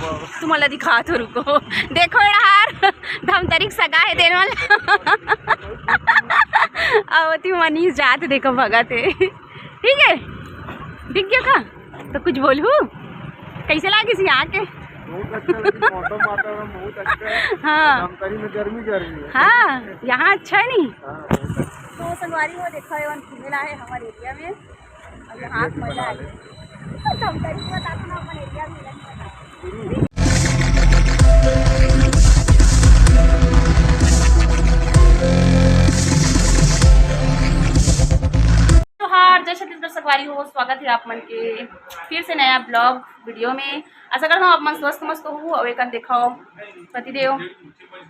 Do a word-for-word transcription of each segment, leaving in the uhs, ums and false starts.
तुमन ला दिखात हो, रुको। देखो यार, धमतरी के सगा हे तेन वाला। अउ ओती मनीष जात, देखो, भगत हे। ठीक है, दिख गया का? तो कुछ बोलहू, कैसे लागिस यहाँ के? बहुत अच्छा लगिस, मौसम वातावरण बहुत अच्छा है। हाँ। धमतरी में गर्मी गर्मी है। हाँ, यहाँ अच्छा है नहीं। हाँ, बहुत अच्छा। तो संगवारी हो, देखो, एमन घूमे ला हे हमर एरिया में। अउ यहाँ के मजा आही। धमतरी के बता दो ना, अपन एरिया में नहीं पता। जोहार, जय छत्तीसगढ़ संगवारी हो, स्वागत है आप मन के फिर से नया ब्लॉग वीडियो में। आशा करता हूँ आप मन स्वस्थ मस्त हो। अउ एकन देखो पतिदेव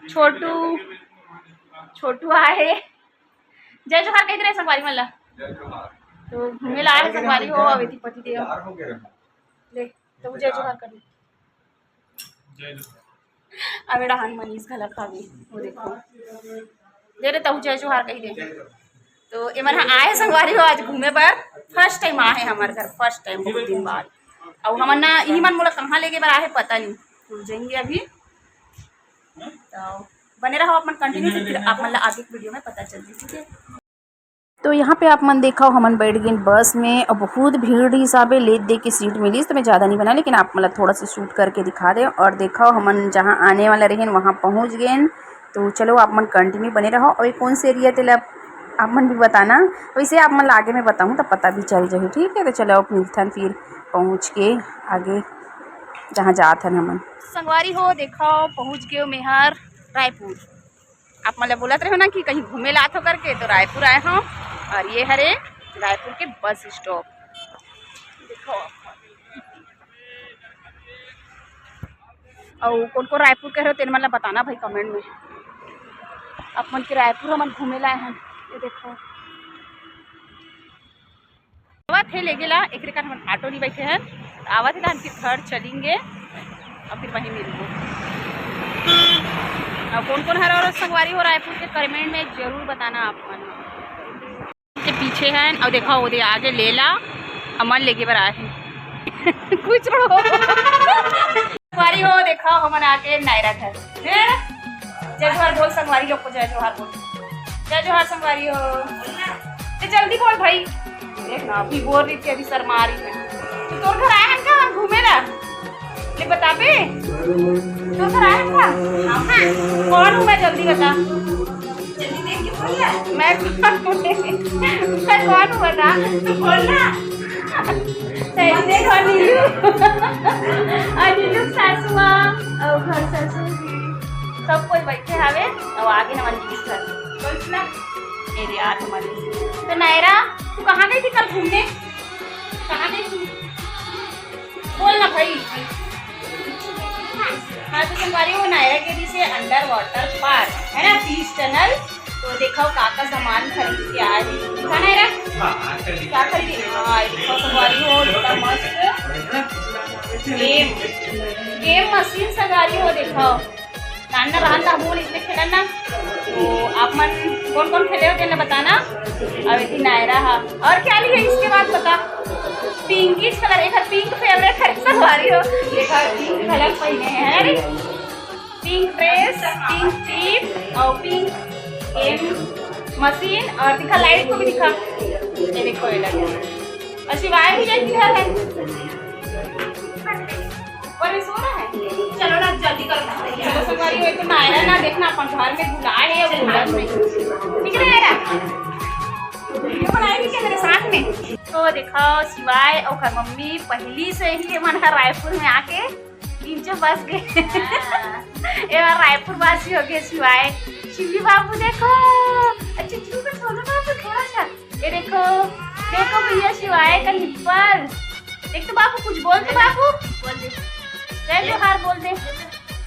छोटू, छोटू आए। जय जोहार कह दे रहे संगवारी मन ला। तो घूमे ला आए संगवारी हो, अउ एती पतिदेव। ले, तो जय जोहार कर दे। अब एड़ा हन मनीष घलक हावे, वो देखो। दे रे, तहू जय जोहार कही दे। तो एमन ह आए संगवारी हो आज घूमे बर, फर्स्ट टाइम आए हे हमर घर, फर्स्ट टाइम बहुत दिन बाद। अउ हमन ना, इही मन मोला कहाँ लेगे बर आए हे पता नहीं, तो जाएंगे अभी। तो बने रहो अपन कंटिन्यू, तो फिर आप मन ला आगे के वीडियो में पता चलही, ठीक है। तो यहाँ पे आप मन देखव, हमन बैठ गेन बस में अउ बहुत भीड़ हिसाबे लेत दे के सीट मिलिस, तो मैं ज़्यादा नहीं बना, लेकिन आप मन ला थोड़ा सा शूट करके दिखा दे। अउ देखव, हमन जहाँ आने वाला रहेन, वहाँ पहुँच गेन। तो चलो, आप मन कंटिन्यू बने रहो। अउ ये कौन से एरिया तेला आप मन भी बताना, वैसे आप मन ला आगे में बताऊँ तो पता भी चल जाही, ठीक है। तो चलो, अब मिलथन फिर पहुँच के आगे, जहाँ जात हन हमन। संगवारी हो, देखव, पहुँच गेव मेहर रायपुर। आप मन ला बोलत रहे हो ना कि कहीं घूमे ला आथो करके, तो रायपुर आए हो। अउ ये हरे रायपुर के बस स्टॉप। देखो, अउ कौन कौन रायपुर के हो, तेन मन ला बताना भाई कमेंट में। आप मन के रायपुर हमन घूमे ला आए हन। ये देखो, आवत हे लेगे ला, एकरे कारण हमन ऑटो नहीं बैठे हन। आवत हे ला, हम फिर घर चलेंगे अउ फिर वहीं मिलबो। अउ कौन कौन हर और संगवारी हो रायपुर के, कमेंट में जरूर बताना आप मन। के पीछे हन, अउ देखो, ओदे आगे लेला, हमन लेगे बर आए हन। कुछ रहो। संगवारी हो, देखो, हमन आके नायरा घर। हैं? जय जोहार बोल संगवारी लोग को, जय जोहार बोल। जय जोहार संगवारी हो। ते जल्दी बोल भाई। देख ना, अभी बोल रही थी, अभी शर्मा रही है। तो तोर घर आए हन का हम घूमे ला? ले बताबे। तोर घर आए हन का? हाँ, हाँ। कौन हूँ मैं, जल्दी बता। जल्दी देख के बोल यार। मैं कौन हूँ? मैं कौन हूँ बता? तू बोल ना। सहेली देख, अउ नीलू। अउ नीलू के सासू माँ, अउ घर ससुर जी। सब कोई बैठे हवे, अउ आगे हमन जी घर। बोल ना। ए रे, आ तो मनीष। तो नायरा, तू कहाँ गई थी कल घूमने? कहाँ गई थी? बोल ना भाई। हाँ, तो संगवारी हो, नायरा गे रहिसे अंडर वाटर पार्क, है ना, फिश टनल। तो देखो, का का सामान खरीद के आए हे। दिखा नायरा। हाँ, हाँ, चलिए। क्या खरीदी? हाँ, ये देखो संगवारी हो, इतना मस्त गेम, गेम मशीन संगवारी हो, देखो। नाना रहन त हमू मन इसमें खेलन ना। तो आप मन कौन कौन खेले हो, तेन ला बताना। अउ एती नायरा हा। अउ क्या ली है इसके बाद बता। पिंकिश कलर, एक पिंक फेवरेट है, संगवारी हो। एक पिंक कलर पहिने है, अरे। पिंक ड्रेस, पिंक टिप अउ पिंक गेम मशीन। अउ दिखा, लाइट को भी दिखा। ये देखो, ये लगे। अउ शिवाय भी एक घर है। ऊपर में सो रहा है। चलो ना, जल्दी करो ना। चलो, संगवारी हो, एक तो नायरा ना, देखना, अपन घर में बुलाए हे, अब बुलाए नहीं। ठीक है, नायरा? ये बनाएगी क्या मेरे साथ में? तो देखो, शिवाय अउ ओकर मम्मी पहली से ही ये मन ह रायपुर में आके नीचे बस गए। हाँ। ये बार रायपुर वासी हो गए शिवाय। शिवी बाबू देखो, अच्छा, चुप कर, छोड़ो ना, तो थोड़ा सा। ये देखो, देखो भैया शिवाय का निप्पल। देख तो बाबू, कुछ बोल दे बाबू। बोल दे। जय जोहार बोल दे।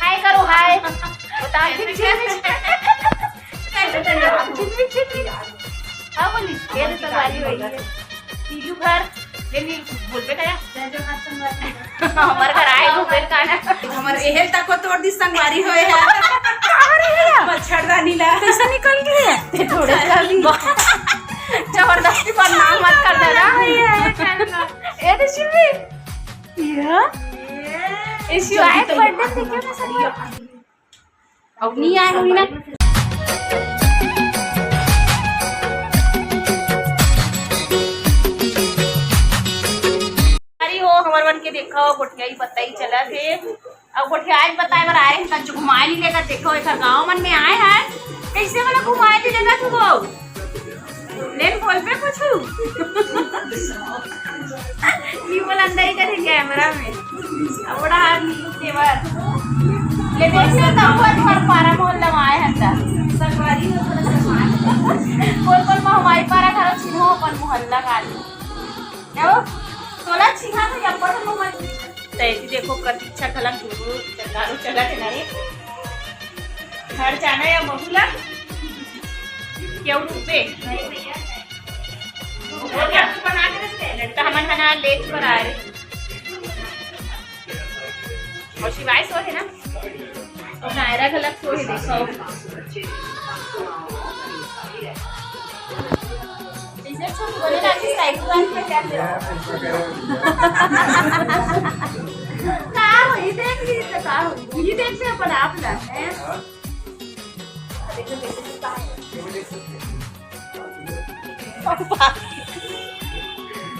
हाय करो, हाय। बता, झिक, झिक, झिक। झिक, झिक, झिक। हाँ, बोली। ये तो संगवारी हो गई है। नीलू घर। ले नीलू, बोल बेटा यार। जय जोहार संगवारी। हमर घर आए हो, फिर का ना? हमर एहल तक को तोड़ दी संगवारी होए है। अरे भैया। मच्छरदानी ला। कैसे निकल गई है? ते थोड़े सा भी। जबरदस्ती बदनाम मत कर देना। ये तो शिवी। ये? इसी आए बर्थडे देखे ना संगवारी। अब नहीं आए हुई ना। अरे हो, हमर मन के देखा हो, गोठियाई बताई चलत हे। अब गोठियाई बताए बर आए हैं, त घुमाए नहीं लेकर देखो, एकर गाँव मन में आए हैं, कैसे वाला घुमाए नहीं लेकर तू हो? लेन बोल पे कुछ। नहीं बोला, अंदर ही करे कैमरा में। अब बड़ा हाथ नहीं तेवर। ले देख ले, तो हुआ तुम्हारे पारा मोहल्ला में आए हैं त। संगवारी हो, थोड़ा सा मान। बोल बोल, मैं हमारी पारा करो, चिन्हो अपन मोहल्ला का आदमी। क्या हो? तोला चिन्हा तो जब्बर मोहल्ला। तैती देखो, प्रतीक्षा घलक गुरु सरकारो चलत हे ना रे। घर जाना या बहू ला? क्यों रुकबे? त हमन ह ना लेट पर आए रहे। और शिवाय सो हे ना? और नायरा घलक सो हे, देखो। इसे छोटी बने लागी, साइकिल वाली पे क्या दे? का होई, देख ली तो का होई? ये देख ले अपन आप ला, हैं? देखो, देखो, देखो, कहाँ है?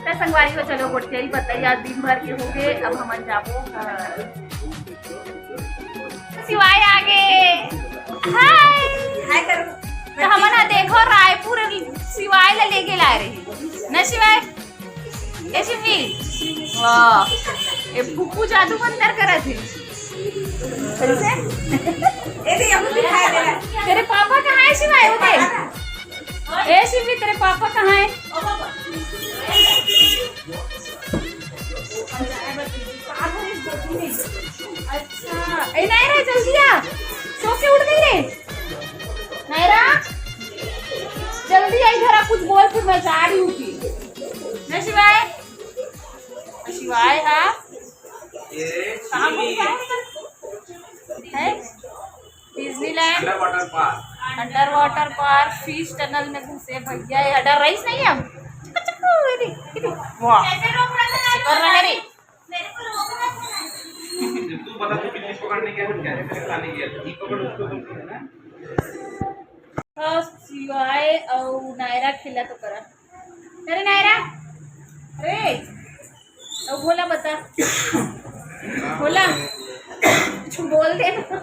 त संगवारी हो, चलो गोठियाई बताई, आज दिन भर के हो गए, अब हमन जाबो घर। शिवाय आगे। हाय। हाय करो। त हमन ह देखो रायपुर शिवाय ला लेके लाए रही ना शिवाय? ए शिवी, वाह, ए फूफू जादू मंतर करत हे। कैसे? ए दे, हमको दिखाई दे रहा है। तेरे पापा कहाँ है शिवाय? वो दे। ए शिवी, तेरे पापा कहाँ है? अच्छा, ए नायरा, जल्दी आ, सो के उठ गई रे। नायरा, जल्दी आ इधर आ, कुछ बोल, फिर मैं जा रही हूँ फिर। ना शिवाय, शिवाय, हाँ? ये कहाँ घूम के आए हैं? Disneyland. Under water park. Under water park, fish tunnel में घुसे भैया, ये डर रही नहीं हम। चक्कू, चक्कू, ये देख, ये देख। वाह। कर रहा है रे। तू बता, तू पिकनिक पकड़ने गया था क्या? मैंने खाने गया था। ये पकड़ उसको, तुम है ना? हाँ, शिवाय और नायरा खेला तो करा। अरे नायरा, अरे, अब भोला बता, भोला, कुछ बोल दे ना।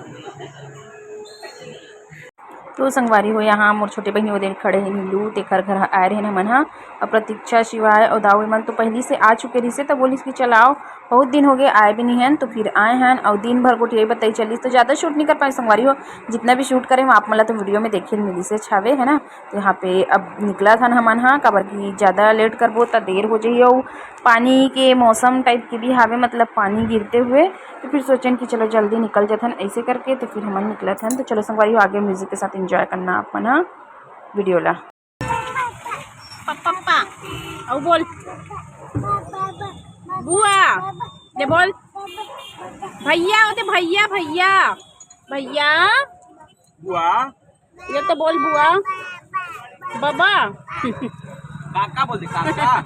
तो संगवारी हो, यहाँ मोर छोटे बहिनी ओदे खड़े हे नीलू, तेखर घर आए रहे हमन ह। अब प्रतीक्षा, शिवाय और दाऊ, एमन तो पहली से आ चुके रहिसे, त बोलिस कि चल आओ, बहुत दिन हो गए आए भी नहीं हन, तो फिर आए हन। और दिन भर गोठियाई बताई चलिस, तो ज़्यादा शूट नहीं कर पाए संगवारी हो। जितना भी शूट करे, आप मन ला तो वीडियो में देखे मिलिसे छावे, है ना। तो यहाँ पे अब निकलत हन हमन ह, काबर कि ज़्यादा लेट करबो त देर हो जाही, अउ पानी के मौसम टाइप के भी हावे, मतलब पानी गिरते हुए, तो फिर सोचन कि चलो जल्दी निकल जाथन ऐसे करके, तो फिर हमन निकलत हन। तो चलो संगवारी हो, आगे म्यूजिक के साथ एंजॉय करना आप मन ह वीडियो ला। पप्पा, पप्पा, अउ बोल। बुआ, ले बोल। भैया होते, भैया, भैया, भैया। बुआ। ये तो बोल बुआ। बाबा। काका बोलते, काका।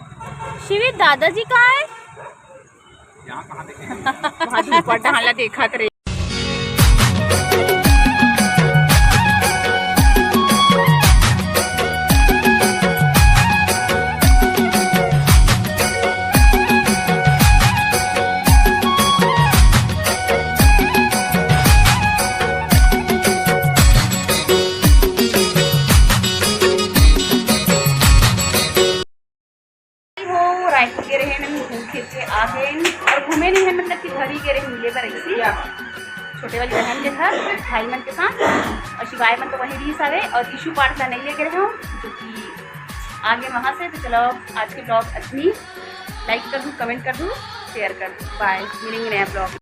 शिवी, दादाजी कहाँ है? यहाँ कहाँ देखे? वहाँ दुपट्टा हाला देखा करे। हो, रायपुर गे रहेन, घूम फिर के आ गेन और घूमे नहीं है, मतलब कि घर ही गे रहे मिले बर ऐसे। छोटे वाली बहन के घर, भाई मन के साथ, और शिवाय मन तो वहीं रहिस हवे और ईशु पार्थ ला नहीं लेके रहे हो, जो कि आगे वहाँ से। तो चलो, आज के ब्लॉग अतनी, लाइक कर दू, कमेंट कर दू, शेयर कर दू। बाय, मिलेंगे नया ब्लॉग।